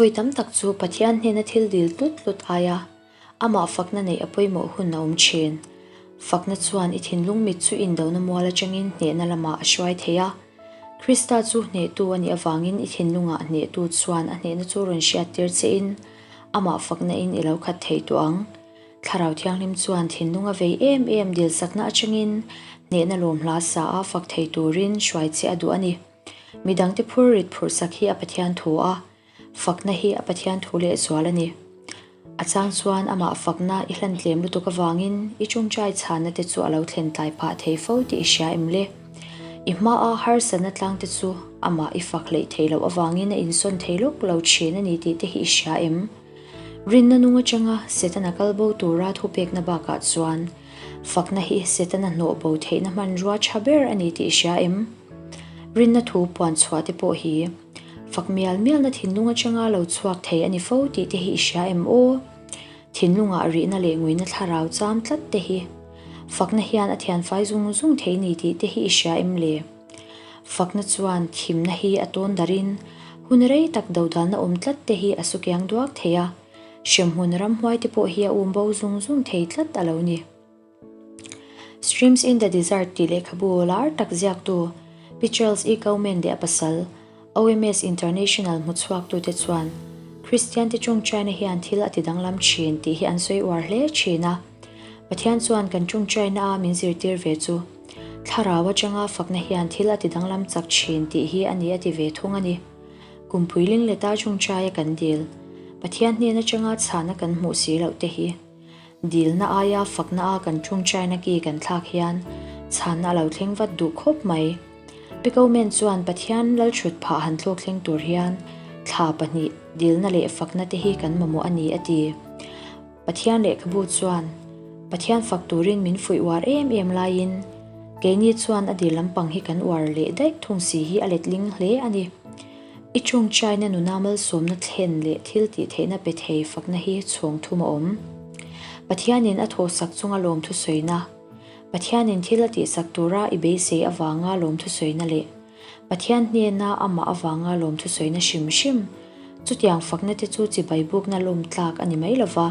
Vawi tam tak chu Pathian hnena thil dil tlut tlut aia amah fakna neih a pawimawh hun a awm thin. Fakna chuan i thinlung mit chu indona mual atangin hnehna lamah a hruai thei a. Krista chu hnehtu a nih avangin i thinlungah hnehtu chuan a hnehna chu rawn hriattir chein amah fakna in i lo khat thei tawh ang. Thlarau Thianghlim chuan thinlung a vei em em dilsakna atangin hnehna lawm hla sa a fak thei turin hruai che a duh a ni. Midangte phur rit phurhsak hi a Pathian thu a, fakna hi a Pathian thu lehzual a ni. A chang chuan amah fakna i hlan tlem lutuk avangin i tawngtai chhanna te chu a lo thlen tlai phah thei fo tih i hria em le? I hmaa harsatna tlangte chu amah i fak hleih theih loh avangin a insawn thei lawk lo thin a ni tih te hi i hria em? Rinna nung atanga Setana kal bo tura thupekna bakah chuan fakna hi Setana hnawh bo theihna hmanrua tha ber a ni tih i hria em? Rinna thu puan chhuah te pawh hi fak mial mialna thinlung atanga lo chhuak thei a ni fo tih te hi i hria em aw? Thinlungah rihna leh nguina thlarau cham tlat te hi fakna hian a thianfai zung zung thei ni tih te hi i hria em le? Fakna chuan thimna hi a tawn darin hun rei tak dodalna awm tlat te hi a sukiang duak thei a, hremhmun ramhuai te pawh hi a um bo zung zung thei tlat a lo ni. Streams in the Desert tih lehkhabu lar tak ziaktu Pi Charles E. Cowman leh a pasal, OMS International hmuchhuaktute chuan Kristiante tawngtaina hian thil a ti danglam thin tih hi an sawi uar hle thin a. Pathian chuan kan tawngtaina a min zirtir ve chu Thlarau atanga fakna hian thil a ti danglam chak thin tih hi a ni a ti ve thung a ni. Kumpui lingleta tawngtaia kan dil, Pathian hnen atanga chhana kan hmuh si loh te hi. Dilna aia fakna a kan tawngtaina ki kan thlak hian chhanna a lo thleng vat duh khawp mai. Pikomen chuan Pathian lalthut phah han thlawk thleng tur hian thla pahnih dilna leh fakna te hi kan mamawh a ni a ti. Pathian lehkhabu chuan Pathian fak turin min fuih uar em em laiin keini chuan a dil lampang hi kan uar leh daih thung si hi a letling hle a ni. I tawngtaina nuna malsawmna thlen leh thil tih theihna pe thei fakna hi chhawng thum a awm. Pathianin a thawhsak chunga lawmthusawina, Pathianin thil a tihsak tura i beisei avanga lawmthusawina leh Pathian hnena amah avanga lawmthusawina hrim hrim, chutiang fakna te chu chibai bukna lawm tlak a ni mai lova,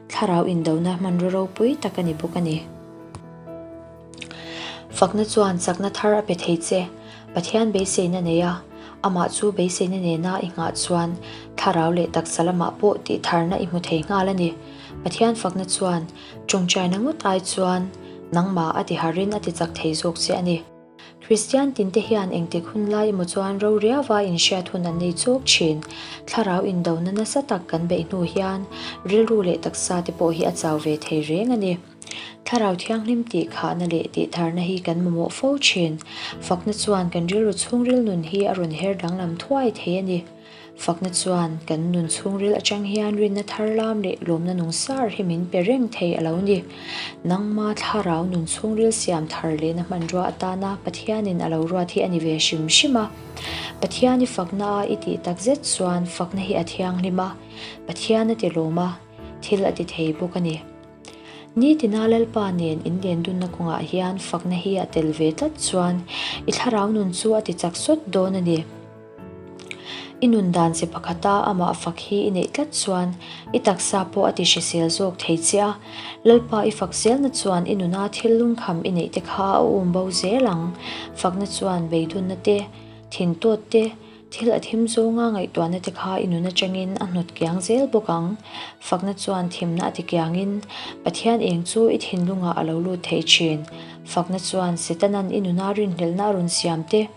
thlarau indona hmanraw ropui tak a ni bawk a ni. Fakna chuan chakna thar a pe thei che. Pathian beiseina nei a, amah chu beiseina nena i nghah chuan thlarau leh taksa lamah pawh tih tharna i hmu thei nghal a ni. Pathian fakna chuan tawngtaina ngawt ai chuan nangmah a ti harin a ti chak thei zawk che a ni. Kristian tinte hian engtik hun lai emaw chuan ro riauva inhriat hun an nei chawk thin. Thlarau indona nasa tak kan beih hnu hian rilru leh taksa te pawh hi a chau ve thei reng a ni. Thlarau Thianghlim tih khahna leh tih tharna hi kan mamawh fo thin. Fakna chuan kan rilru chhungril nun hi a rawn her danglam thuai thei a ni. Fakna chuan kan nun chhungril atang hian rinna thar lam leh lawmna nung sar hi min pe reng thei a lo ni. Nangma thlarau nun chhungril siam thar lehna hmanrua atana Pathianin a lo ruat hi a ni ve hrim hrim a. Pathian i fakna a i tih takzet chuan fakna hi a thianghlim a, Pathian a ti lawm a, thil a ti thei bawk a ni. Nitina Lalpa nen inlendunna kawngah hian fakna hi a tel ve tlat chuan i thlarau nun chu a ti chak sawt dawn a ni. I nun dan che pakhata amah fak hi i neih tlat chuan i taksa pawh a ti hrisel zawk thei che a, Lalpa i fak zelna chuan i nuna thil lungkham i neih te kha a um bo zel ang. Fakna chuan beidunna te, thintawt te, Thil a thim zawnga ngaihtuahna te kha i nun atangin a hnawt kiang zel bawk ang. Fakna chuan thimna a ti kiangin Pathian eng chu i thinlungah a lo lut thei thin. Fakna chuan Setanan i nuna rinhlelhna a rawn siam te,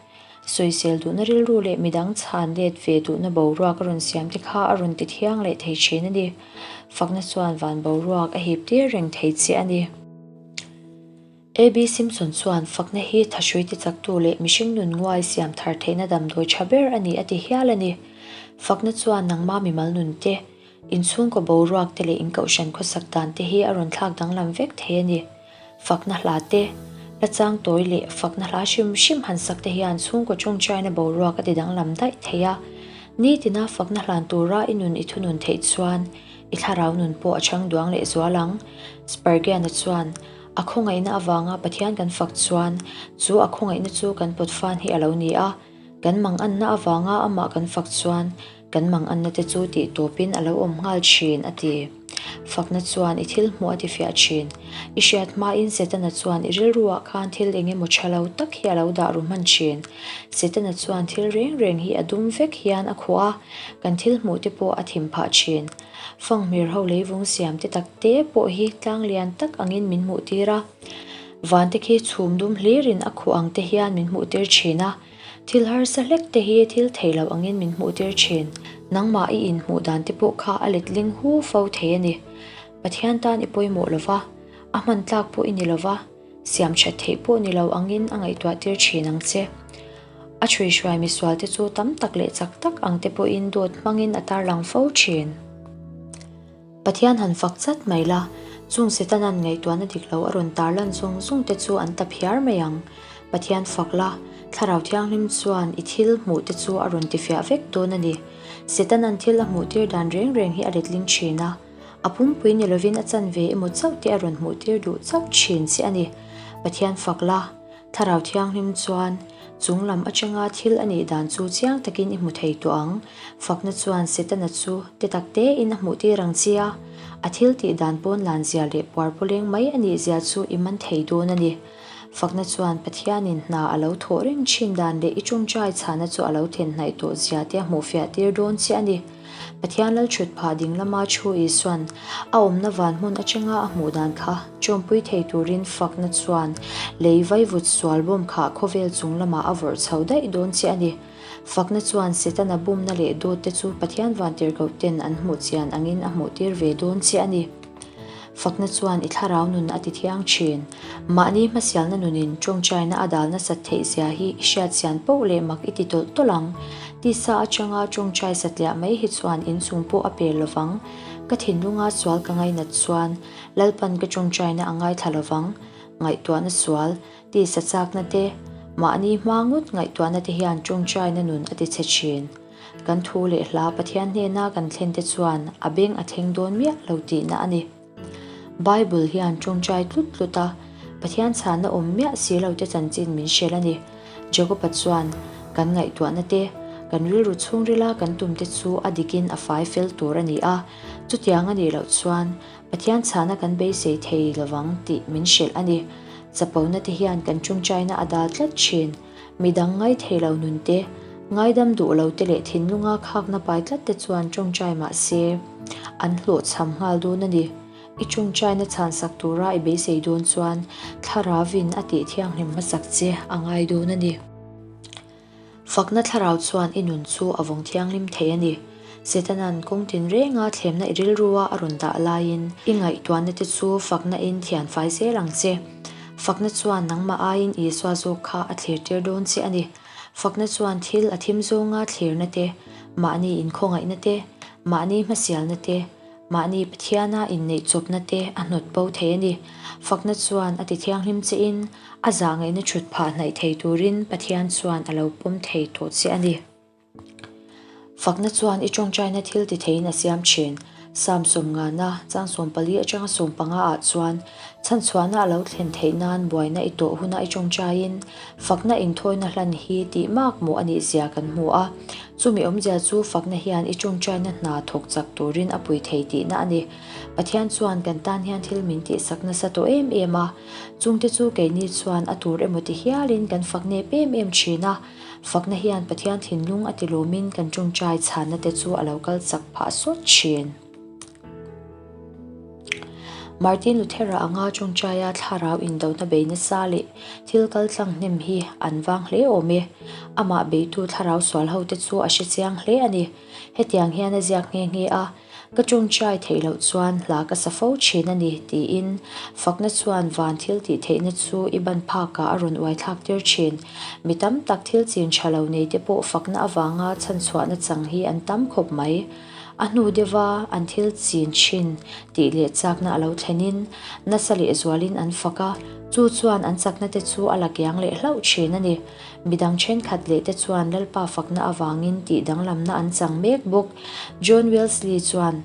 sawisel duhna rilru leh midang chhan let ve duhna boruak a rawn siam te kha a rawn ti thiang leh thei thin a ni. Fakna chuan van boruak a hip tir reng thei che a ni. AB Simpson chuan fakna hi thahrui tichaktu leh mihring nun nguai siam thar theihna damdawi tha ber a ni a ti hial a ni. Fakna chuan nangma mimal nun te, inchhungkaw boruak te leh inkohhran khawsak dan te hi a rawn thlak danglam vek thei a ni. Fakna hla te, hla chang tawi leh fakna hla hrim hrim han sak te hian chhungkaw tawngtaina boruak a ti danglam daih thei a. Nitina fakna hlan tura i nun i thunun theih chuan i thlarau nun pawh a chang duang leh zual ang. Spurgeon-a chuan A khawngaihna avanga Pathian kan fak chuan chu a khawngaihna chu kan pawt fan hi a lo ni a, kan manganna avanga amah kan fak chuan Kan manganna te chu tih tawpin a lo awm nghal thin, a ti. Fakna chuan i thil hmuh a tifiah thin. I hriat hmain Setana chuan i rilruah khan thil eng emaw tha lo tak hi a lo dah ru hman thin. Setana chuan thil reng reng hi a dum vek hian a khuh a, kan thil hmuh te pawh a thim phah thin. Fanghmir ho leivung siam te tak te pawh hi tlang lian tak angin min hmuh tir a. Van te khi chhum dum hlirin a khuh ang te hian min hmuh tir thin a. Thil harsa hlek te hi thil thei lo angin min hmuh tir thin. Nangmah i inhmuh dan te pawh kha a letling hu fo thei a ni. Pathian tan i pawimawh lo va, a hman tlak pawh i ni lo va, siam that theih pawh ni lo angin a ngaihtuah tir thin ang che. A chhuihruai misual te chu tam tak leh chak tak ang te pawhin dawt hmangin a tarlang fo thin. Pathian han fak chat mai la, chung Setanan ngaihtuahna dik lo a rawn tarlan zung zung te chu an ta phiar mai ang. Pathian fak la, Thlarau Thianghlim chuan i thil hmuh te chu a rawn tifiah vek dawn a ni. Setanan thil a hmuh tir dan reng reng hi a letling thin a, a pumpui ni lovin a chanve emaw chauh te a rawn hmuh tir duh chauh thin che a ni. Pathian fak la, Thlarau Thianghlim chuan chung lam atanga thil a nih dan chu chiang takin i hmu thei tawh ang. Fakna chuan Setana chu te tak tein a hmuh tir ang che a, a thil tih dan pawn lan zia leh puar pawleng mai a nih zia chu i man thei dawn a ni. Fakna chuan Pathianin hna a lo thawh reng thin dan leh i tawngtai chhana chu a lo then hnaih tawh zia te a hmuhfiah tir dawn che a ni. Pathian lal thut phah ding lama thu Isuan a awmna van hmun atanga a hmuh dan kha tawmpui thei turin fakna chuan lei vaivut sual bawm kha khawvel chung lamah a vawrh chho daih dawn che a ni. Fakna chuan Setana bumna leh dawt te chu Pathian vantirhkoh ten an hmuh chian angin a hmuh tir ve dawn che a ni. Fakna chuan i thlarau nun a ti thiang thin. Mahni hmasialna nunin tawngtaina a dal nasat theih zia hi i hriat chian poh leh mak i ti tawlh tawlh ang. Tisa atanga tawngtai satliah mai hi chuan inchung pawh a pel lovang. Ka thinlunga sual ka ngainat chuan Lalpan ka tawngtaina a ngaithla lovang. Ngaihtuahna sual, tisa chakna te, mahni hma ngawt ngaihtuahna te hian tawngtaina nun a ti chhe thin. Kan thu leh hla Pathian hnena kan thlen te chuan a beng a thleng dawn miah lo tihna a ni. Bible hian tawngtai tlut tlut a, Pathian chhana awm miah si lo te chanchin min hrilh a ni. Jakoba chuan kan ngaihtuahna te, kan rilru chhungrila kan tum te chu a dikin a fai fel tur a ni a, chutiang a nih loh chuan Pathian chhana kan beisei thei lovang tih min hrilh a ni. Chapona te hian kan tawngtaina a dal tlat thin. Midang ngaithei lo nun te, ngaidam duh lo te leh thinlunga khakna pai tlat te chuan tawngtai mah se, an hlawhchham nghal dawn a ni. I tawngtaina chhansak tura i beisei dawn chuan Thlaravin a tih thianghlim hmasak che a ngai dawn a ni. Fakna thlarau chuan i nun chu a vawng thianghlim thei a ni. Setanan kawng tinrenga thlemna i rilrua a rawn dah laiin i ngaihtuahna te chu fakna in thian fai zel ang che. Fakna chuan nangmah aiin Isua zawk kha a thlir tir dawn che a ni. Fakna chuan thil a thim zawnga thlirna te, mahni inkhawngaihna te, mahni hmasialna te, mahni Pathiana inneih chawpna te a hnawt bo thei a ni. Fakna chuan a ti thianghlim che in a zahngaihna thut phah hnaih thei turin Pathian chuan a lo pawm thei tawh che a ni. Fakna chuan i tawngtaina thil ti theiin a siam thin. Psalm sawmngana, chang 14 atanga 15 ah chuan, chhanchhuahna a lo thlen theih nan buaina i tawh huna i tawngtaiin, fakna inthawina hlan hi tih mak mawh a nih zia kan hmu a. Chumi awmzia chu fakna hian i tawngtaina hna thawk chak turin a pui thei tihna a ni. Pathian chuan kan tan hian thil min tihsak nasa tawh em em a. Chungte chu keini chuan a tur emaw ti hialin kan fak nep em em thin a. Fakna hian Pathian thinlung a ti lumin kan tawngtai chhanna te chu a lo kal chak phah sawt thin. Martin Luthera anga tawngtaia thlarau indona bei nasa leh thil kal tlang hnem hi an vang hle awm e. Amah beitu thlarau sual ho te chu a hre chiang hle a ni. Hetiang hian a ziak nghe nghe a. Ka tawngtai theih loh chuan hla ka sa fo thin a ni, tiin fakna chuan van thil tih theihna chu i ban phakah a rawn uai thlak tir thin. Mi tam tak thil chin tha lo nei te pawh fakna avanga chhanchhuahna chang hi an tam khawp mai. A hnu deuha an thil chin thin tih leh chakna a lo thlenin nasa lehzualin an fak a, chu chuan an chakna te chu a la kiang leh hlauh thin a ni. Midang thenkhat leh te chuan Lalpa fakna avangin tih danglamna an chang mek bawk. John Wesley chuan,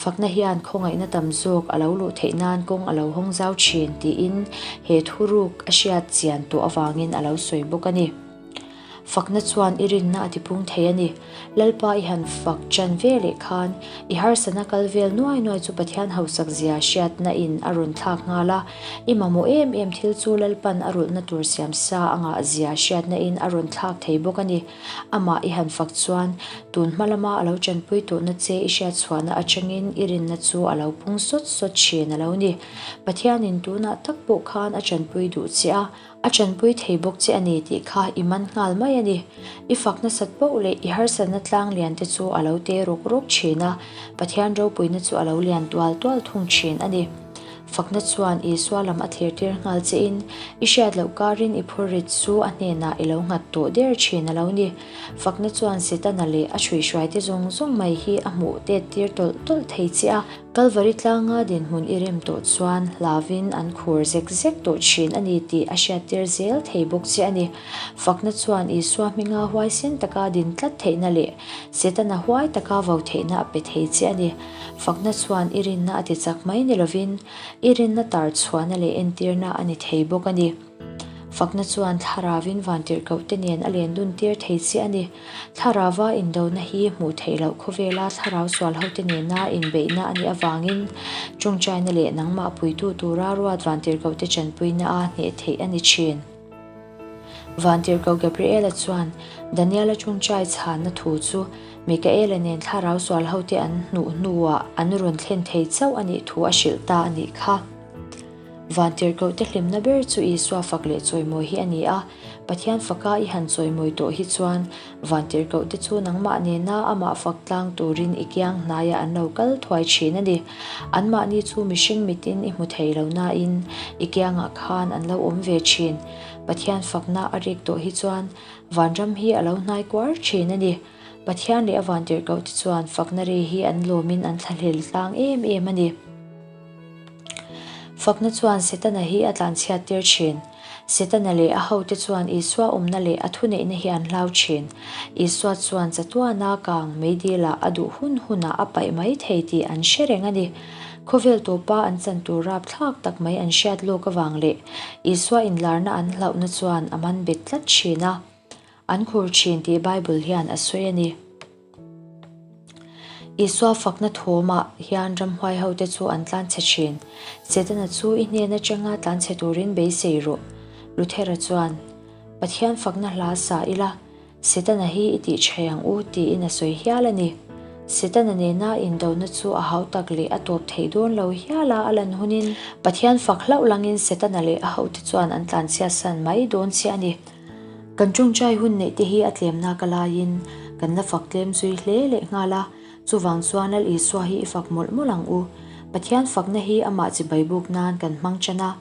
Fakna hian khawngaihna tam zawk a lo luh theih nan kawng a lo hawng zau thin, tiin he thuruk a hriat chian tawh avangin a lo sawi bawk a ni. Fakna chuan i rinna a tipung thei a ni. Lalpa i han fak ṭan ve leh khan i harsatna kal vel nuai nuai chu Pathian hausak zia hriatna in a rawn thlak nghal a, i mamawh em em thil chu Lalpan a rulhna tur siam sa a ngah zia hriatna in a rawn thlak thei bawk a ni. Amah i han fak chuan tun hma lama a lo ṭanpui tawhna che i hriat chhuahna aṭangin i rinna chu a lo pung sawt sawt ṭhin a lo ni. Pathianin tunah tak pawh khan a ṭanpui duh che a. A ṭanpui thei bawk che a ni tih kha i man nghal mai a ni. I fak nasat poh leh i harsatna tlang lian te chu a lo te rawk rawk ṭhin a, Pathian ropuina chu a lo lian tual tual thung ṭhin a ni. Fakna chuan Isua lam a thlirtir nghal chein i hriat loh karin i phurrit chu a hnenah i lo nghat tawh der ṭhin a lo ni. Fakna chuan Setana leh a hruihruaite zawng zawng mai hi a hmuh tet tir tawlh tawlh thei che a. Kalvari tlanga dinhmun i rem tawh chuan hlavin an khur zek zek tawh thin a ni tih a hriattir zel thei bawk che a ni. Fakna chuan Isua hminga huaisen taka din tlat theihna leh Setana huai taka vo theihna a pe thei che a ni. Fakna chuan i rinna a tichak mai ni lovin i rinna tar chhuahna leh entirna a ni thei bawk a ni. Fakna chuan Thlaravin vantirhkohte nen a len dun tir thei che a ni. Thlarava indona hi hmuh theih loh khawvela thlarau sual hote nena inbeihna a nih avangin tawngtaina leh nangmah puitu tura ruat vantirhkohte tanpuina a hneh theih a ni thin. Vantirhkoh Gabriela chuan Daniela tawngtai chhanna thu chu Mikaela nen thlarau sual hote an hnuh hnuah an rawn thlen thei chauh a nih thu a hrilh ta a nih kha. Vantirhkohte hlimna ber chu Isua fak leh chawimawi hi a ni a, Pathian faka i han chawimawi tawh hi chuan Vantirhkohte chu nangmah nena amah fak tlang turin i kiang hnaiah an lo kal thuai thin a ni. Anmahni chu mihring mitin i hmu thei lo nain i kiangah khan an lo awm ve thin. Pathian fakna a rik tawh hi chuan Vanram hi a lo hnai kuar thin a ni. Pathian leh a Vantirhkohte chuan fakna ri hi an lawmin an thlahlel tlang em em a ni. Fakna chuan Setana hi a tlanchhiat tir thin. Setana leh a hote chuan Isua awmna leh a thuneihna hi an hlau thin. Isua chuan chatuana kang meidilah a duh hun hunah a paih mai thei tih an hre reng a ni. Khawvel tawpa an chan tur rapthlak tak mai an hriat lawk avang leh Isua inlarna an hlauhna chuan a man bet tlat thin a. An khur thin tih Bible hian a sawi a ni. Isua fakna thawmah hian ramhuai hote chu an tlanchhe thin. Setana chu i hnen atanga tlanchhe turin beisei rawh. Luthera chuan, Pathian fakna hla sa ila, Setana hi i tih thei ang u tiin a sawi hial a ni. Setana nena indona chu a hautak leh a tawp theih dawn lo hial a a lan hunin Pathian fak hlauh langin Setana leh a hote chuan an tlanchhiatsan mai dawn chiah a ni. Kan tawngtai hun neih te hi a tlemna ka laiin kan la fak tlem zui hle leh nghal a, chuvang chuan Lal Isua hi i fak mawlh mawlh ang u. Pathian fakna hi amah chibai buk nan kan hmang tan a,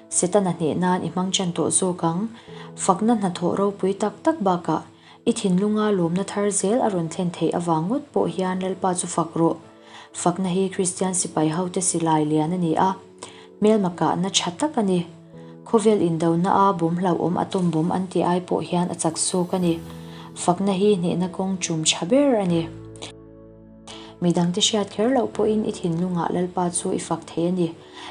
Setana hneh nan i hmang tan tawh zawk ang. Fakna hnathawh ropui tak tak bakah i thinlunga lawmna thar zel a rawn thlen theih avang ngawt pawh hian Lalpa chu fak rawh. Fakna hi Kristian sipai hote silai lian a ni a, hmelma kahna tha tak a ni. Khawvel indona a bawm hlauhawm atom bomb an tih ai pawh hian a chak zawk a ni. Fakna hi hnehna kawng tum tha ber a ni. Midangte hriat kher loh pawhin i thinlungah Lalpa chu i fak thei a ni.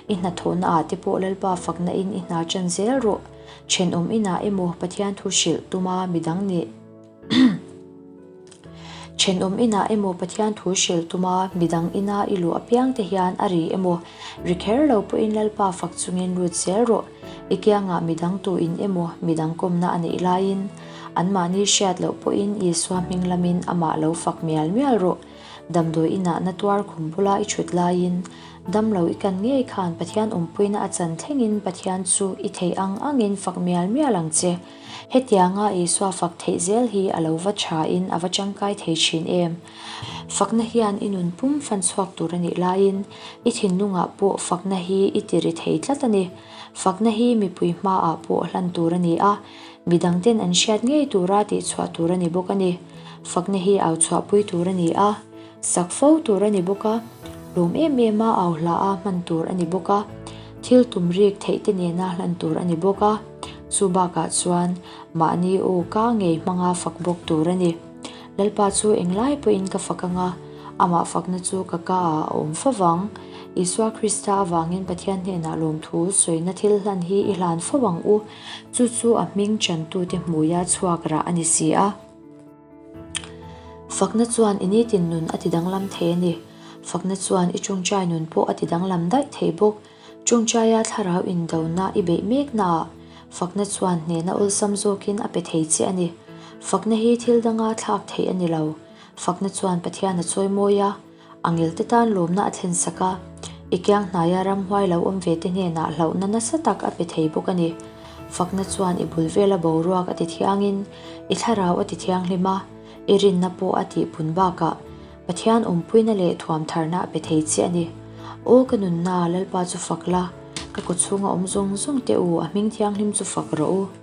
I hnathawhna ah te pawh Lalpa fakna in i hna ṭan zel rawh. Ṭhenawm inah emaw Pathian thu hrilh tuma midang nih. Thenawm inah emaw Pathian thu hrilh tuma midang ina i luh apiang te hian a ri emaw ri kher lo pawhin Lalpa fak chungin lut zel rawh. I kiangah midang tuin emaw midang kawmna a neih laiin anmahni hriat loh pawhin Isua hming lamin amah lo fak mial mial rawh. Damdawi inah na tuar khum bula i thut laiin damlo i kan ngei khan Pathian awmpuina a chan thlengin Pathian chu i theih ang angin fak mial mial ang che. Hetianga Isua fak theih zel hi a lo va thain a va tangkai thei thin em? Fakna hian i nun pum fan chhuak tur a nih laiin i thinlungah pawh fakna hi i ti ri thei tlat a ni. Fakna hi mipui hmaah pawh hlan tur a ni a, midangten an hriat ngei tura tihchhuah tur a ni bawk a ni. Fakna hi au chhuahpui tur a ni a, sak fo tur a ni bawk a, lawm em em a au hla a hman tur a ni bawk a, thil tum rik theih te nena hlan tur a ni bawk a. Chu bakah chuan mahni aw ka ngei hmanga fak bawk tur a ni. Lalpa chu englai pawhin ka fak anga, amah fakna chu ka ka ah a awm fo vang. Isua Krista avangin Pathian hnenah lawmthu sawina thil hlan hi i hlan fo ang u, chu chu a hming chantute hmuia chhuak rah a ni si a. Fakna chuan i nitin nun a tidanglam thei a ni. Fakna chuan i tawngtai nun pawh a tidanglam daih thei bawk. Tawngtaia thlarau indona i beih meknaah fakna chuan hnehna awlsam zawkin a pe thei che a ni. Fakna hi thil danga thlak theih a ni lo. Fakna chuan Pathian a chawi mawi a, angelte tan lawmna a thlen sak a, i kiang hnaia ramhuai lo awm ve te hnenah hlauhna nasa tak a pe thei bawk a ni. Fakna chuan i bul vela boruak a ti thiangin, i thlarau a ti thianghlim a, i rinna pawh a tihpun bakah Pathian awmpuina leh thuamtharna a pe thei che a ni. Aw ka nunna, Lalpa chu fak la, ka kawchhunga awm zawng zawng teh u, a hming thianghlim chu fak rawh u.